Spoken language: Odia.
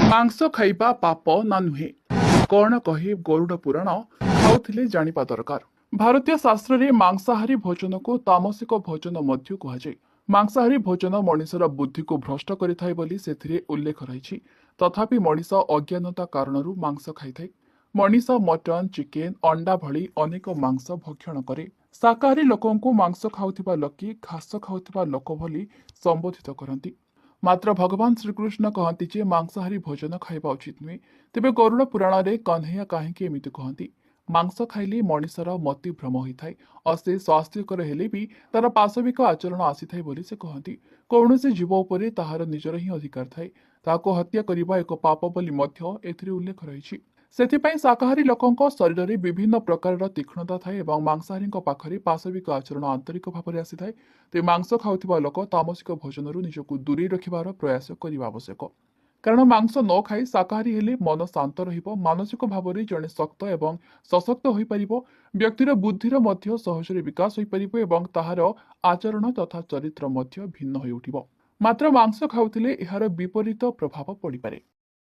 ମାଂସ ଖାଇବା ପାପ ନା ନୁହେଁ, କ'ଣ କହେ ଗରୁଡ଼ ପୁରାଣ? ଖାଉଥିଲେ ଜାଣିବା ଦରକାର। ଭାରତୀୟ ଶାସ୍ତ୍ରରେ ମାଂସାହାରୀ ଭୋଜନକୁ ତାମସିକ ଭୋଜନ ମଧ୍ୟ କୁହାଯାଏ। ମାଂସାହାରୀ ଭୋଜନ ମଣିଷର ବୁଦ୍ଧିକୁ ଭ୍ରଷ୍ଟ କରିଥାଏ ବୋଲି ସେଥିରେ ଉଲ୍ଲେଖ ରହିଛି। ତଥାପି ମଣିଷ ଅଜ୍ଞାନତା କାରଣରୁ ମାଂସ ଖାଇଥାଏ। ମଣିଷ ମଟନ, ଚିକେନ, ଅଣ୍ଡା ଭଳି ଅନେକ ମାଂସ ଭକ୍ଷଣ କରେ। ଶାକାହାରୀ ଲୋକଙ୍କୁ ମାଂସ ଖାଉଥିବା ଲୋକେ ଘାସ ଖାଉଥିବା ଲୋକ ବୋଲି ସମ୍ବୋଧିତ କରନ୍ତି। ମାତ୍ର ଭଗବାନ ଶ୍ରୀକୃଷ୍ଣ କହନ୍ତି ଯେ ମାଂସାହାରୀ ଭୋଜନ ଖାଇବା ଉଚିତ ନୁହେଁ। ତେବେ ଗରୁଡ଼ ପୁରାଣରେ କହ୍ନେୟା କାହିଁକି ଏମିତି କହନ୍ତି? ମାଂସ ଖାଇଲେ ମଣିଷର ମତି ଭ୍ରମ ହୋଇଥାଏ ଓ ସେ ସ୍ୱାସ୍ଥ୍ୟକର ହେଲେ ବି ତାର ପାଶବିକ ଆଚରଣ ଆସିଥାଏ ବୋଲି ସେ କହନ୍ତି। କୌଣସି ଜୀବ ଉପରେ ତାହାର ନିଜର ହିଁ ଅଧିକାର ଥାଏ। ତାହାକୁ ହତ୍ୟା କରିବା ଏକ ପାପ ବୋଲି ମଧ୍ୟ ଏଥିରେ ଉଲ୍ଲେଖ ରହିଛି। ସେଥିପାଇଁ ଶାକାହାରୀ ଲୋକଙ୍କ ଶରୀରରେ ବିଭିନ୍ନ ପ୍ରକାରର ତୀକ୍ଷ୍ଣତା ଥାଏ ଏବଂ ମାଂସାହାରୀଙ୍କ ପାଖରେ ପାଶବିକ ଆଚରଣ ଆନ୍ତରିକ ଭାବରେ ଆସିଥାଏ। ତେବେ ମାଂସ ଖାଉଥିବା ଲୋକ ତାମସିକ ଭୋଜନରୁ ନିଜକୁ ଦୂରେଇ ରଖିବାର ପ୍ରୟାସ କରିବା ଆବଶ୍ୟକ। କାରଣ ମାଂସ ନ ଖାଇ ଶାକାହାରୀ ହେଲେ ମନ ଶାନ୍ତ ରହିବ, ମାନସିକ ଭାବରେ ଜଣେ ଶକ୍ତ ଏବଂ ସଶକ୍ତ ହୋଇପାରିବ, ବ୍ୟକ୍ତିର ବୁଦ୍ଧିର ମଧ୍ୟ ସହଜରେ ବିକାଶ ହୋଇପାରିବ ଏବଂ ତାହାର ଆଚରଣ ତଥା ଚରିତ୍ର ମଧ୍ୟ ଭିନ୍ନ ହୋଇଉଠିବ। ମାତ୍ର ମାଂସ ଖାଉଥିଲେ ଏହାର ବିପରୀତ ପ୍ରଭାବ ପଡ଼ିପାରେ।